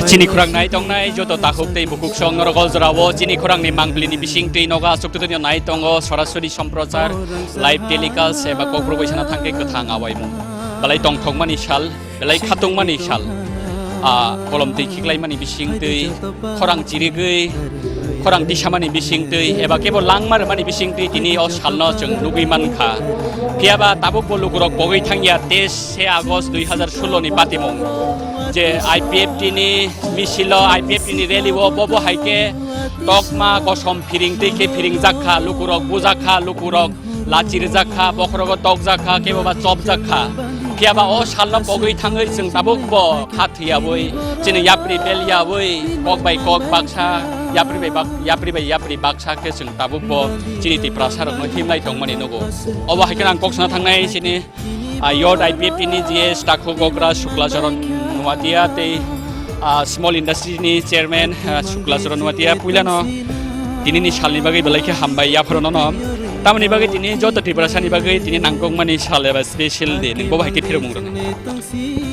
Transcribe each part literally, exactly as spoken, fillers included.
Chini khorang nai tongnai joto takhuk tei bukhuk song norok o jorao chini khorangni mangpili ni bising twi nogo aswk twi nai tongo sorasori somprochar live telecast eba kokborok bai sana thangkhe kwthang awaimung belai tongthokmani sal belai khatungmani sal a kolom twi khiklaimani bising twi khorang chirigwi khorang tisamani bising twi eba kebo langma rwmani bising twi tini o salno chwng nugwi mankha. Phiyaba tabukbo lukurok pogwi thangya teis se August dui hazar sullo ni patimung je I P F T ni misilo I P F T ni rally o bobo hai khe tokma kosom phiring twi khe phiring jakha lukurok bujakha lukurok lachirjak kha, bokhorogo tokjak kha, kebo ba chopjak kha. Phiyaba o salno pogwi thangwi chwng tabukbo kha thwiyawi, chini yapri belyawi, kok bai kok baksa, yapri bai bak-, yapri bai yapri baksa khe chwng tabukbo chini Tiprasarokno himlai tongmani nugo. Obo hai kheno ang kok sana thangnai chini, ah, Youth I P F T ni G S takhuk okra Suklacharan Nuatia tei ah, small industry ni chairman, ah, Suklacharan Nuatia puilano tinini salni bagwi belai khe hambai yapharo nono. Tamoni bagwi tini joto Tiprasani bagwi tini nangkukmani sal eba special day nwng bo bahai khe phirokmung rwno.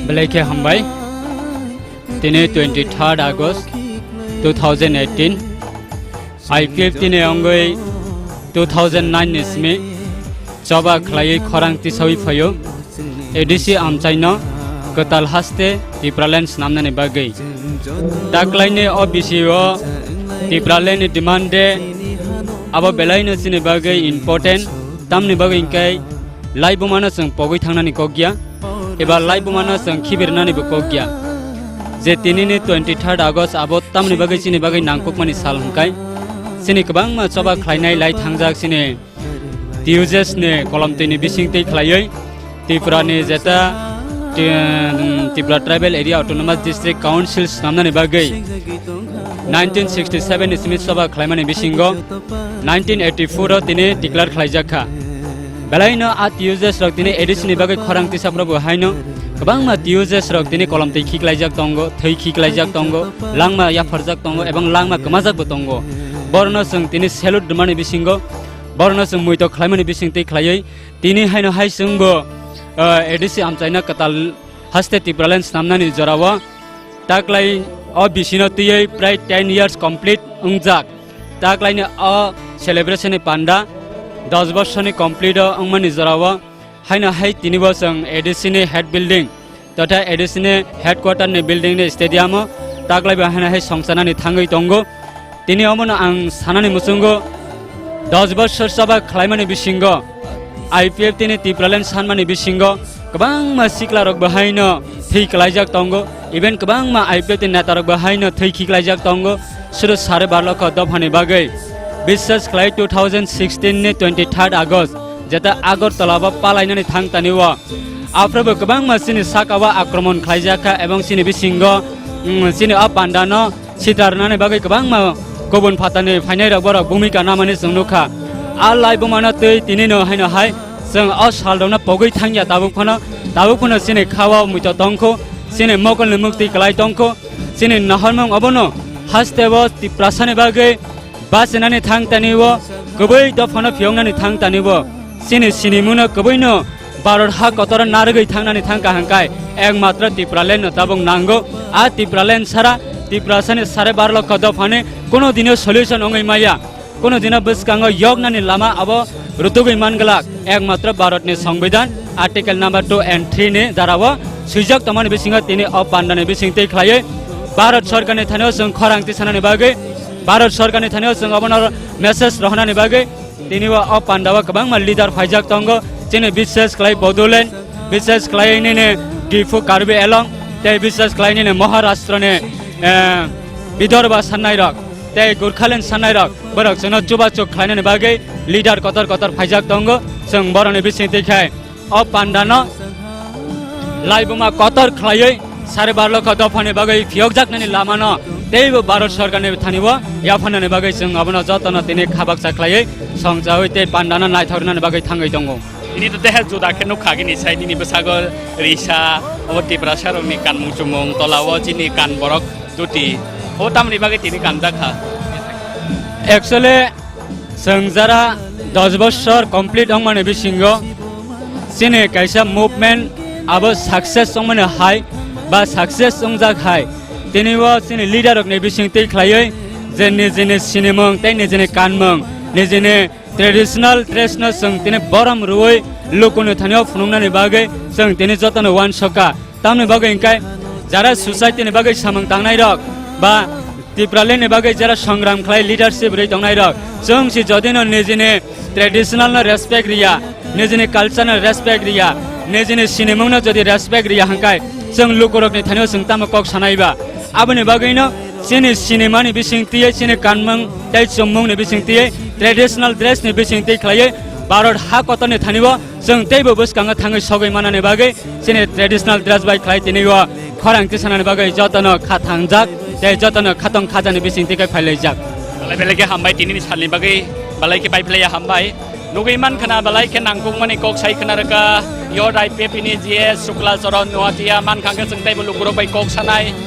Belai khe hambai. Tini twenty third August two thousand eighteen. I P F T ni wngwi two thousand nine ni simi choba khlaiwi khorang tisawi phaio. A D C amchaino kwtal haste Tipraland snamnani bagwi. Taklaini o bisio Tipralandni demand de abo belaino chini bagwi important, tamni bagwi hwnkhe laibumano chwng pogwi thangnani kokya, eba laibumano chwng khibirnanibo kokya. Je tinini twenty third August abo tamni bagwi chini bagwi nangkukmani sal hwnkhe chini kwbangma choba khlainai lai thangjak chini T U J S ni kolom twi ni bising twi khlaiwi Tripura ni jeta Ti-, um, Tripura Tribal Area Autonomous District Council snamnani bagwi nineteen sixty seven ni simi choba khlaimani bisingo nineteen eighty four o tini declare khlaijak kha. Belaino a T U J S rok tini A D C ni bagwi khorang tisa probo haino kwbangma T U J S rok tini kolom twi khiklaijak tongo, thwi khiklaijak tongo, langma yapharjak tongo ebong langma kwmajakbo tongo. Borno chwng tini salute rwmani bisingo Borno chwng muitok khlaimani bising twi khlaiwi tini haino hai chwngbo, uh, A D C amchaina kwtal haste Tipraland snamnani jorao taklai o bisino twiwi prai ten years complete wngjak. Taklaini o celebration ni panda dos bosorni complete o wngmani jorao haino hai tinibo chwng A D C ni head building totha A D C ni headquarter ni building ni stadium o taklaibo haino hai songchanani thangwi tongo. Tini omono ang sanani muchungo dos bosor choba khlaimani bisingo I P F T ni Tipraland sanmani bisingo kwbangma siklarok bo haino thwi klaijak tongo, even kwbangma I P F T ni netarok bo haino thwi khiklaijak tongo, suru sare bar lokho dophani bagwi. Biswas khlai two thousand sixteen ni twenty third August jeta Agartala bo palainani thang tani o. Aphuru bo kwbangma chini saka o akromon khlaijak kha ebong chini bisingo, mm, chini o pandano sitra rwnani bagwi kwbangma kubun phatarni phainairok borok bhumika namani chwng nukha. A laibumano twi tinino haino hai chwng o salrokno pogwi thangya tabuk phano, tabuk phano chini kha-o muitok tongkhu, chini mokolni muktwi kwlai tongkhu, chini nahormung obono hasteo Tiprasani bagwi bachinani thang tani o, kubui dophano phiyoknani thang tani o. Chini sinimungno kubuino Bharat ha kotor narwgwi thangnani thangkha hwnkhai ekmatro Tipraland no tabuk nango. A Tipraland sara Tiprasani sare bar lokho dophani kuno dino solution wngwi maya. Kuno dino bwskango yoknani lama abo rutugwi manglak. Ekmatro Bharatni Songbidan Article number two and three ni darao swijak tongmani bisingo tini o pandani bising twi khlaiwi Bharat Sorkarni thanio chwng khorang tisanani bagwi, Bharat Sorkarni thanio chwng obono message rohornani bagwi tini o, o pandao kwbangma leader phaijak tongo. Chini biswas khlai Bodoland, biswas khlai nini Diphu Karbi Anglong, tei biswas khlai nini Maharashtra ni, eh, Vidarbha sannairok, tei Gurkhaland sannairok, borok chwngno chubachuk khlainani bagwi leader kotor kotor phaijak tongo. Chwng borokni bising twi khai o pandano laibuma kotor khlaiwi sare bar lokho dophani bagwi phiyokjaknani lamano teibo Bharat Sorkarni thani o yapharnani bagwi chwng abono jotono tini kha baksa khlaiwi songchawi tei pandano naithok rwnani bagwi thangwi tongo. Tini to teha juda khe nukha gini sai nini bwsago risa, obo Tiprasarokni kanmung chumung, tola o chini kan borok duti. O tamni bagwi tini kanjak kha? Actually, chwng jara dos bosor complete wngmani bisingo chini kaisa movement abo success wngmani hai ba success wngjak hai, tini o chini leader rokni bisingtwi khlaiwi je nijini sinimung tei nijini kanmung, nijini traditional dress no chwng tini borom rwui lukuni thani o phunuknani bagwi chwng tini jotono uansukha. Tamni bagwi hwnkhe jara society ni bagwi samung tangnai rok ba Tipraland ni bagwi jara songram khlai leadership rwi tongnai rok, chwng si jodi no nijini traditional no respect riya, nijini culture no respect riya, nijini sinimung no jodi respect riya hwnkhe chwng lukurokni thani o chwng tamo kok sanai ba? Aboni bagwino chini sinimani bisingtwi, chini kanmung tei chummungni bisingtwi, traditional dress ni bisingtwi khlaiwi Bharat ha kotorni thani o chwng teibo bwskango thangwi sogwi manani bagwi chini traditional dress bai khlai tini o khorang tisanani bagwi jotono kha thangjak tei jotono khatong khajani bisingtwi khe phailaijak. Belai belai khe hambai tinini salni bagwi, belai khe pai phlaiya hambai. Nugwi mankha na belai khe nangkukmani kok sai khna rwkha. Yo Rai P P ni G S Shukla Charan Noatia mankha khe chwng teibo lukurok bai kok sanai.